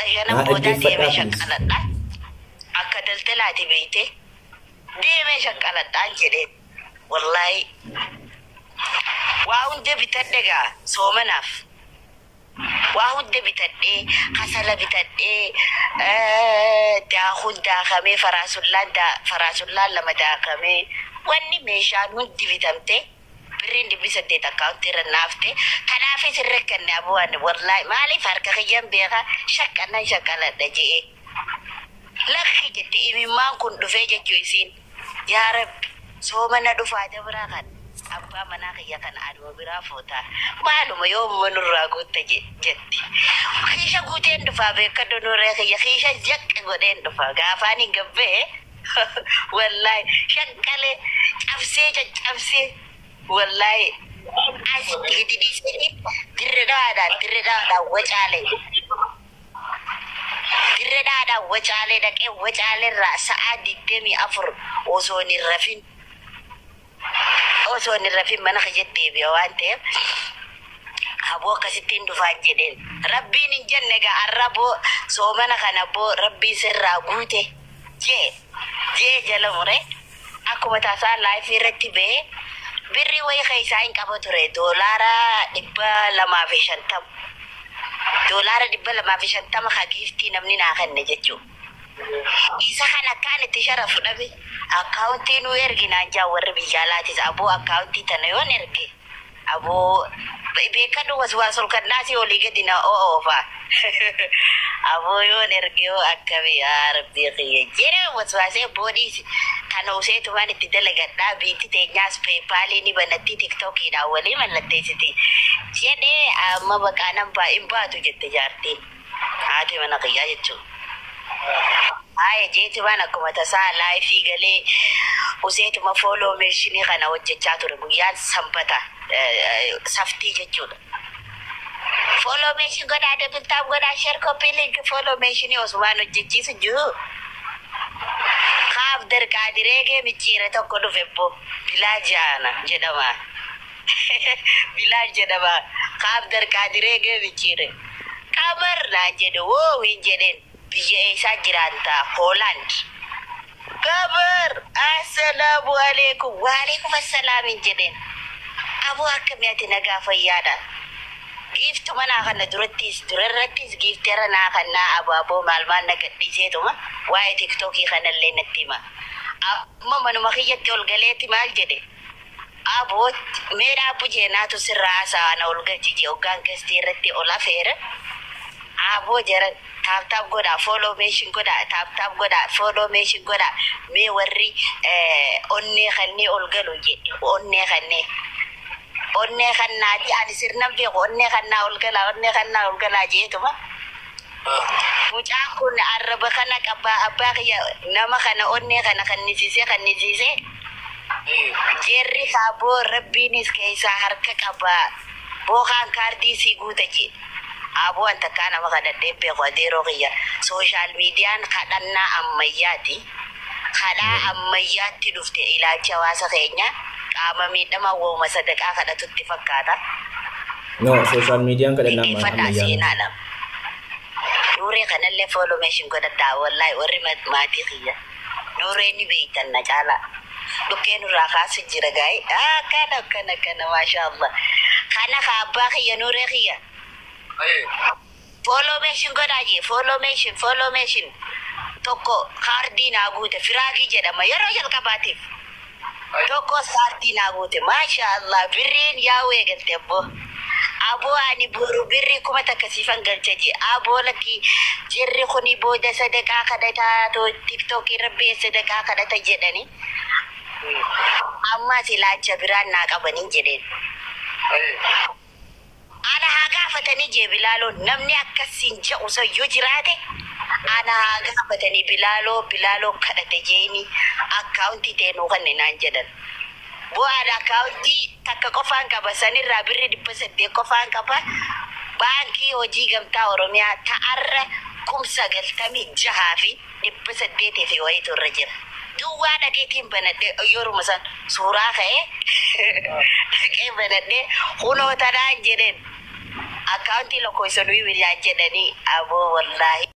5 boodaa deemee Dhaggeeffadhaa please. shaqqaladha. Akka daldalaati beeyte deemee shaqqaladhaan jedheen. Wallaahi waa hunda bitadhe gaa soomanaaf. Waa hunda bitadhee, kasala bitadhee, daakuun daakamee, faraasullaan 2 daakamee, wanni meeshaan hundi bitamte, birriin 800 akkaawuntii irra naafte. Kanaafis hin rakkanne abu'an, wallaahi maaliif harka kiyyan beeka, shaqqanan shaqqaladha je'ee. Lakki jette, imimmaan kun dhufee jechuu isiin. Yaa Rabbi, soomana dhufaa dabraa kan abbaa manaa kiyya kana anuma biraa fuutaa, maaluma yoomuma nurraa guutta jetti. Kiisha guuteen dhufaa, beekadhu nurree kiyya, kiisha jaqqi godheen dhufa gaafaan hin gabbee. Wallaahi shaqqalee cabsee caccabsee, wallaahi as gadi dhiisanii Dirre Dhawaadhaan Wacaalee, Dirre Dhawaadhaan Wacaalee dhaqee, Wacaaleerraa sa'aa 24 osoo hin rafin mana kiyyatti deebi'a waan ta'eef, haboo akkasittiin dhufaan jedheen. Rabbiin hin jenne gaa, arra boo soomana kana boo Rabbiin sirraa guute jee jee jala mure. Akkuma tasaa live irratti ba'ee, birrii wayii keessaa hin qaba ture, $250, $250 ka gift namni naa kenne jechuudha. Isa kan akkaan itti sharafu dhabe. Akkaawuntii nuu erginaan jaa warri biyya alaatis. Aboo, akkaawuntii tana yoon erge, aboo beekadhu, waswaas ol kannaasii olii gadi na oofa. Aboo yoon erge yoo akkami, yaa Rabbii kiyya jedhee waswaasee, boodhiisi kana useetumaan itti dalagadhaa, biitti teenyaas PayPal ni banatti, TikTokiidhaan walii mallatteessiti jedhee, amma baqaa nan baa hin baatu jette jaartiin, haati mana kiyyaa jechuudha. Haaya jeetumaan akkuma tasaa live galee, useetuma follow mention kana hojjechaa ture, guyyaan Sanbata saftii jechuudha. Follow mention godhaa, double tap godhaa, share, copy link, follow mention osumaan hojjechiisu jiru. Kaaf darqaadireegee micciire tokko dhufe bbo, Bilaa Jaana jedhama. Bilaal jedhama. Kaaf darqaadireegee micciire. Qamar naan jedhe, woo hin jedheen, biyya eessaa jiraanta? Hoolaand. Gabar, assalaamu alaikum. Waalaikum assalaam hin jedheen. Aboo, akkamii ati, nagaa fayyaadha? Giftuma naa kana durattis durarrattis giftera naa kannaa, abaaboo maal maal na gadhiiseetuma waa'ee TikTokii kanallee natti hima. Amma manuma kiyyatti ol galeetti maal jedhe? Aboo, mee dhaabbu jeenaatu sirraa haasa'a, na ol galchi jee hoggaan guest irratti ol afeere. Aboo jaran, tap tap godhaa, follow mention godhaa, tap tap godhaa, follow mention godhaa, mee warri onnee kannee ol galu jedhe, onnee kannee. Onnee kannaati, ani sirnan beeku, onnee kannaa ol galaa, onnee kannaa ol galaa jeetuma. Mucaan kun arraba kana qabaa, abbaa kiyya, nama kana onnee kana kannisiisee kannisiisee, jeerri kaaboo Rabbiinis keessaa harka qabaa, bookaan kaardii sii guuta jee. Aboo, an takkaa nama kadhadhee beeku, adeeroo kiyya. Social mediaan kadhannaa ammayyaati. Kadhaa ammayyaatti dhufte ilaalchi hawaasa keenya qaama miidhamaa wooma sadaqaa kadhatutti fakkaata. No, social mediaan kadhannaa Dhaggeeffadhaa. Ammayyaa miti. Seenaadha. Nuuree kanallee follow mention godhadhaa, wallaahi warri maatii kiyya. Nuuree ni beeytan na caalaa. Dhukkee nurraa kaasu jira gaa'e. Akkana akkana akkana, maasha Allah. Kana ka abbaa kiyya, nuuree kiyya. Follow mention godhaa jee, follow mention, follow mention. Tokko kaardii naa guute, Firaagii jedhama yeroo jalqabaatiif. Tokkos kaardii naa guute, maasha Allah, birriin yaa'uu eegalte abboo. Aboo, ani boru birrii 1000 siifan galcha jee. Aboo lakki, jirri kuni booda sadaqaa kadhataa, TikTokii rabbi sadaqaa kadhata jedhani. Ammas ilaalcha biraan naa qabanii jedheen. Ana haa gaafatanii jee Bilaaloo, namni akkasiin jedhu san yoo jiraate ana haa gaafatanii, Bilaaloo Bilaaloo kadhate jeeni akkaawuntii teenuu kan naan jedhan. Bu'aan akkaawuntii takka qofaan qaba, sanirraa birri 800 qofaan qaba. Baankii Hojii Gamtaa Oromiyaa ta'arra 96,800 fi wayiitu irra jira. Duwwaa dhaqeetiin banadhee, yeruma san suuraa ka'ee dhaqee banadhee, kunoo tanaan jedheen. Akkaawuntii lakkoofsa nuyi billaan jedhanii aboo wallaahi.